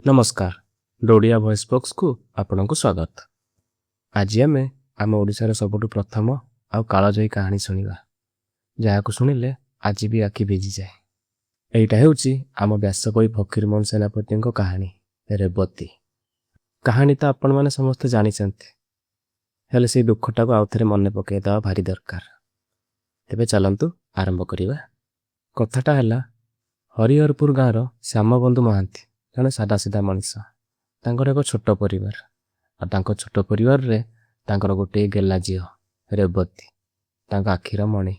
ନମସ୍କାର, ଓଡ଼ିଆ ଭଏସ୍ ବକ୍ସକୁ ଆପଣଙ୍କୁ ସ୍ୱାଗତ। ଆଜି ଆମେ ଆମ ଓଡ଼ିଶାର ସବୁଠୁ ପ୍ରଥମ ଆଉ କାଳଜୟୀ କାହାଣୀ ଶୁଣିବା, ଯାହାକୁ ଶୁଣିଲେ ଆଜି ବି ଆଖି ଭିଜିଯାଏ। ଏଇଟା ହେଉଛି ଆମ ବ୍ୟାସକବି ଫକୀରମୋହନ ସେନାପତିଙ୍କ କାହାଣୀ, ରେବତୀ। କାହାଣୀ ତ ଆପଣମାନେ ସମସ୍ତେ ଜାଣିଛନ୍ତି, ହେଲେ ସେଇ ଦୁଃଖଟାକୁ ଆଉଥରେ ମନେ ପକାଇଦେବା ଭାରି ଦରକାର। ତେବେ ଚାଲନ୍ତୁ ଆରମ୍ଭ କରିବା। କଥାଟା ହେଲା, ହରିହରପୁର ଗାଁର ଶ୍ୟାମବନ୍ଧୁ ମହାନ୍ତି ଜଣେ ସାଦାସିଧା ମଣିଷ। ତାଙ୍କର ଏକ ଛୋଟ ପରିବାର, ଆଉ ତାଙ୍କ ଛୋଟ ପରିବାରରେ ତାଙ୍କର ଗୋଟିଏ ଗେଲା ଝିଅ ରେବତୀ, ତାଙ୍କ ଆଖିର ମଣି।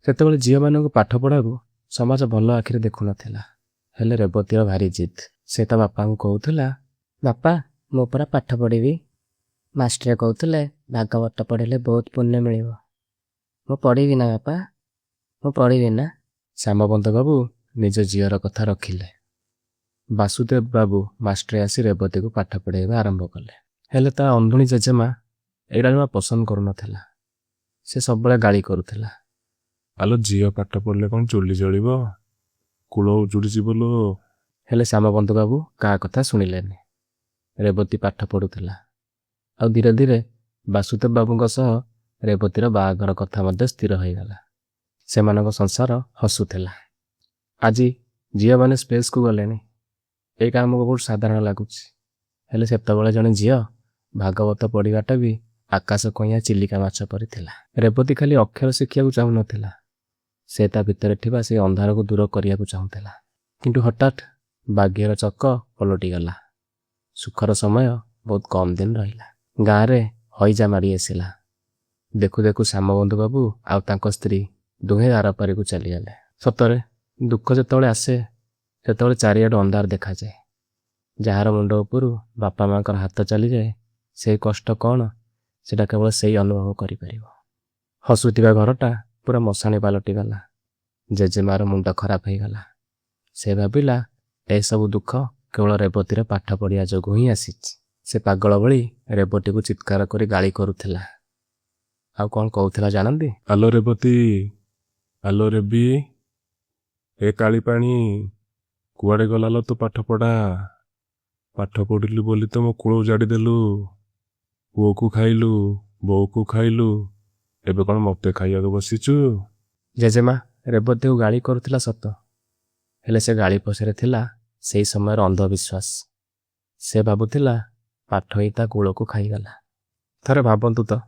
ସେତେବେଳେ ଝିଅମାନଙ୍କୁ ପାଠ ପଢ଼ାକୁ ସମାଜ ଭଲ ଆଖିରେ ଦେଖୁନଥିଲା। ହେଲେ ରେବତୀର ଭାରି ଜିଦ୍। ସେ ତା ବାପାଙ୍କୁ କହୁଥିଲା, "ବାପା, ମୁଁ ପରା ପାଠ ପଢ଼ିବି। ମାଷ୍ଟରେ କହୁଥିଲେ ଭାଗବତ ପଢ଼ିଲେ ବହୁତ ପୁଣ୍ୟ ମିଳିବ। ମୁଁ ପଢ଼ିବି ନା ବାପା? ମୁଁ ପଢ଼ିବି ନା?" ଶ୍ୟାମବନ୍ତ ବାବୁ ନିଜ ଝିଅର କଥା ରଖିଲେ। ବାସୁଦେବ ବାବୁ ମାଷ୍ଟ୍ରେ ଆସି ରେବତୀକୁ ପାଠ ପଢ଼ାଇବା ଆରମ୍ଭ କଲେ। ହେଲେ ତା ଅନ୍ଧୁଣୀ ଜେଜେମା ଏଇଟା ଜମା ପସନ୍ଦ କରୁନଥିଲା। ସେ ସବୁବେଳେ ଗାଳି କରୁଥିଲା। ଆଲୋ ଝିଅ, ପାଠ ପଢ଼ିଲେ କ'ଣ ଚୁଲି ଜଳିବ? କୁଳ ଉଜୁଡ଼ି ଯିବ ଲୋ। ହେଲେ ଶ୍ୟାମବନ୍ଧୁ ବାବୁ କାହା କଥା ଶୁଣିଲେନି। ରେବତୀ ପାଠ ପଢ଼ୁଥିଲା, ଆଉ ଧୀରେ ଧୀରେ ବାସୁଦେବ ବାବୁଙ୍କ ସହ ରେବତୀର ବାହାଘର କଥା ମଧ୍ୟ ସ୍ଥିର ହୋଇଗଲା। ସେମାନଙ୍କ ସଂସାର ହସୁଥିଲା। ଆଜି ଝିଅମାନେ ସ୍ପେସ୍କୁ ଗଲେଣି, ଏଇଟା ଆମକୁ ବହୁତ ସାଧାରଣ ଲାଗୁଛି। ହେଲେ ସେତେବେଳେ ଜଣେ ଝିଅ ଭାଗବତ ପଢ଼ିବାଟା ବି ଆକାଶ କଇଁଆ ଚିଲିକା ମାଛ ପରି ଥିଲା। ରେବତୀ ଖାଲି ଅକ୍ଷର ଶିଖିବାକୁ ଚାହୁଁନଥିଲା, ସେ ତା ଭିତରେ ଥିବା ସେଇ ଅନ୍ଧାରକୁ ଦୂର କରିବାକୁ ଚାହୁଁଥିଲା। କିନ୍ତୁ ହଠାତ୍ ଭାଗ୍ୟର ଚକ ପଲଟିଗଲା। ସୁଖର ସମୟ ବହୁତ କମ୍ ଦିନ ରହିଲା। ଗାଁରେ ହଇଜା ମାଡ଼ି ଆସିଲା। ଦେଖୁ ଦେଖୁ ଶ୍ୟାମବନ୍ଧୁ ବାବୁ ଆଉ ତାଙ୍କ ସ୍ତ୍ରୀ ଦୁହେଁ ଆରପାରିକୁ ଚାଲିଗଲେ। ସତରେ ଦୁଃଖ ଯେତେବେଳେ ଆସେ, ସେତେବେଳେ ଚାରିଆଡ଼ୁ ଅନ୍ଧାର ଦେଖାଯାଏ। ଯାହାର ମୁଣ୍ଡ ଉପରୁ ବାପା ମାଆଙ୍କର ହାତ ଚାଲିଯାଏ, ସେଇ କଷ୍ଟ କ'ଣ, ସେଟା କେବଳ ସେଇ ଅନୁଭବ କରିପାରିବ। ହସୁଥିବା ଘରଟା ପୁରା ମଶାଣି ପାଲଟିଗଲା। ଜେଜେମାର ମୁଣ୍ଡ ଖରାପ ହେଇଗଲା। ସେ ଭାବିଲା, ଏସବୁ ଦୁଃଖ କେବଳ ରେବତୀର ପାଠ ପଢ଼ିବା ଯୋଗୁଁ ହିଁ ଆସିଛି। ସେ ପାଗଳ ଭଳି ରେବତୀକୁ ଚିତ୍କାର କରି ଗାଳି କରୁଥିଲା। ଆଉ କ'ଣ କହୁଥିଲା ଜାଣନ୍ତି? ଆଲୋ ରେବତୀ, ଆଲୋ ରେବି, ଏ କାଳିପାଣି, କୁଆଡ଼େ ଗଲା ଲୋ ତୋ ପାଠ ପଢ଼ା? ପାଠ ପଢ଼ିଲୁ ବୋଲି ତ ମୋ କୁଳ ଉଜାଡ଼ି ଦେଲୁ। ପୁଅକୁ ଖାଇଲୁ, ବୋଉକୁ ଖାଇଲୁ, ଏବେ କ'ଣ ମତେ ଖାଇବାକୁ ବସିଛୁ? ଜେଜେମା ରେବତୀକୁ ଗାଳି କରୁଥିଲା ସତ, ହେଲେ ସେ ଗାଳି ପଛରେ ଥିଲା ସେଇ ସମୟର ଅନ୍ଧବିଶ୍ୱାସ। ସେ ଭାବୁଥିଲା ପାଠ ହିଁ ତା କୁଳକୁ ଖାଇଗଲା। ଥରେ ଭାବନ୍ତୁ ତ,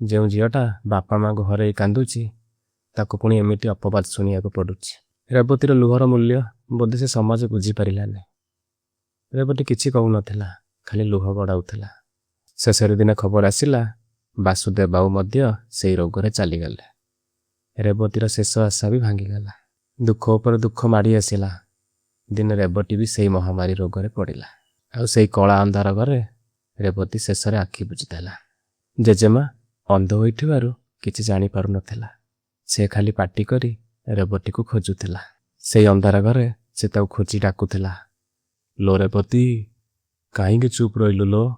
ଯେଉଁ ଝିଅଟା ବାପା ମାଆଙ୍କୁ ହରେଇ କାନ୍ଦୁଛି, ତାକୁ ପୁଣି ଏମିତି ଅପବାଦ ଶୁଣିବାକୁ ପଡ଼ୁଛି। ରେବତୀର ଲୁହର ମୂଲ୍ୟ ବୋଧେ ସେ ସମାଜ ବୁଝିପାରିଲାନି। ରେବତୀ କିଛି କହୁନଥିଲା, ଖାଲି ଲୁହ ଗଡ଼ାଉଥିଲା। ଶେଷରେ ଦିନେ ଖବର ଆସିଲା, ବାସୁଦେବ ବାବୁ ମଧ୍ୟ ସେଇ ରୋଗରେ ଚାଲିଗଲେ। ରେବତୀର ଶେଷ ଆଶା ବି ଭାଙ୍ଗିଗଲା। ଦୁଃଖ ଉପରେ ଦୁଃଖ ମାଡ଼ି ଆସିଲା। ଦିନେ ରେବତୀ ବି ସେଇ ମହାମାରୀ ରୋଗରେ ପଡ଼ିଲା, ଆଉ ସେଇ କଳା ଅନ୍ଧାର ଘରେ ରେବତୀ ଶେଷରେ ଆଖି ବୁଜିଦେଲା। ଜେଜେମା ଅନ୍ଧ ହୋଇଥିବାରୁ କିଛି ଜାଣିପାରୁନଥିଲା। ସେ ଖାଲି ପାଟି କରି ରେବତୀକୁ ଖୋଜୁଥିଲା। ସେଇ ଅନ୍ଧାର ଘରେ ସେ ତାକୁ ଖୋଜି ଡାକୁଥିଲା। ଲୋ ରେବତୀ, କାହିଁକି ଚୁପ୍ ରହିଲୁ ଲୋ?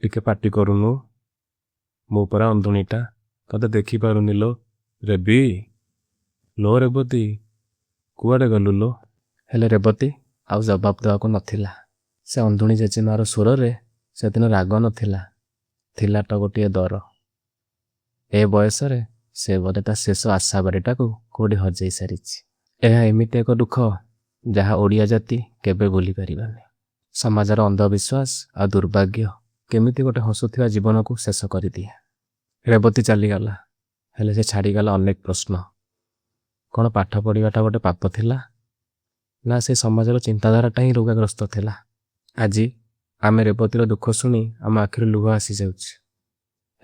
ଟିକେ ପାଟି କରୁନୁ। ମୁଁ ପରା ଅନ୍ଧୁଣୀଟା, ତତେ ଦେଖିପାରୁନି ଲୋ। ରେବି, ଲୋ ରେବତୀ, କୁଆଡ଼େ ଗଲୁ ଲୋ? ହେଲେ ରେବତୀ ଆଉ ଜବାବ ଦେବାକୁ ନଥିଲା। ସେ ଅନ୍ଧୁଣୀ ଜେଜେମାର ସ୍ୱରରେ ସେଦିନ ରାଗ ନଥିଲା, ଥିଲା ତ ଗୋଟିଏ ଡର। ଏ ବୟସରେ ସେ ବୋଧେ ତା ଶେଷ ଆଶାବାଡ଼ିଟାକୁ କୋଉଠି ହଜେଇ ସାରିଛି। ଏହା ଏମିତି ଏକ ଦୁଃଖ, ଯାହା ଓଡ଼ିଆ ଜାତି କେବେ ଭୁଲି ପାରିବନି। ସମାଜର ଅନ୍ଧବିଶ୍ୱାସ ଆଉ ଦୁର୍ଭାଗ୍ୟ କେମିତି ଗୋଟେ ହସୁଥିବା ଜୀବନକୁ ଶେଷ କରିଦିଏ। ରେବତୀ ଚାଲିଗଲା, ହେଲେ ସେ ଛାଡ଼ିଗଲା ଅନେକ ପ୍ରଶ୍ନ। କ'ଣ ପାଠ ପଢ଼ିବାଟା ଗୋଟେ ପାପ ଥିଲା, ନା ସେ ସମାଜର ଚିନ୍ତାଧାରାଟା ହିଁ ରୋଗାଗ୍ରସ୍ତ ଥିଲା? ଆଜି ଆମେ ରେବତୀର ଦୁଃଖ ଶୁଣି ଆମ ଆଖିରୁ ଲୁହ ଆସିଯାଉଛି।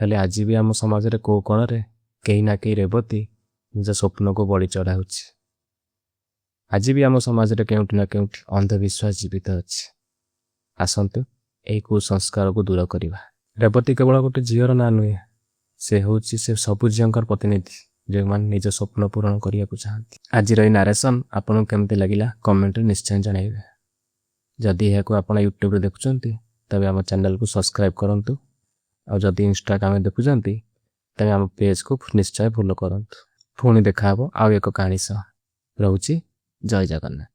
ହେଲେ ଆଜି ବି ଆମ ସମାଜରେ କୋଉ କୋଣରେ କେହି ନା କେହି ରେବତୀ ନିଜ ସ୍ୱପ୍ନକୁ ବଳି ଚଢ଼ାଉଛି। ଆଜି ବି ଆମ ସମାଜରେ କେଉଁଠି ନା କେଉଁଠି ଅନ୍ଧବିଶ୍ୱାସ ଜୀବିତ ଅଛି। ଆସନ୍ତୁ, ଏହି କୁସଂସ୍କାରକୁ ଦୂର କରିବା। ରେବତୀ କେବଳ ଗୋଟେ ଝିଅର ନାଁ ନୁହେଁ, ସେ ହେଉଛି ସେ ସବୁ ଝିଅଙ୍କର ପ୍ରତିନିଧି, ଯେଉଁମାନେ ନିଜ ସ୍ୱପ୍ନ ପୂରଣ କରିବାକୁ ଚାହାନ୍ତି। ଆଜିର ଏହି ନାରେସନ୍ ଆପଣଙ୍କୁ କେମିତି ଲାଗିଲା, କମେଣ୍ଟରେ ନିଶ୍ଚୟ ଜଣାଇବେ। ଯଦି ଏହାକୁ ଆପଣ ୟୁଟ୍ୟୁବରେ ଦେଖୁଛନ୍ତି, ତେବେ ଆମ ଚ୍ୟାନେଲକୁ ସବସ୍କ୍ରାଇବ୍ କରନ୍ତୁ, ଆଉ ଯଦି ଇନଷ୍ଟାଗ୍ରାମରେ ଦେଖୁଛନ୍ତି, ତେବେ ଆମ ପେଜ୍କୁ ନିଶ୍ଚୟ ଫଲୋ କରନ୍ତୁ। ପୁଣି ଦେଖାହେବ ଆଉ ଏକ କାହାଣୀ ସହ। ରହୁଛି, ଜୟ ଜଗନ୍ନାଥ।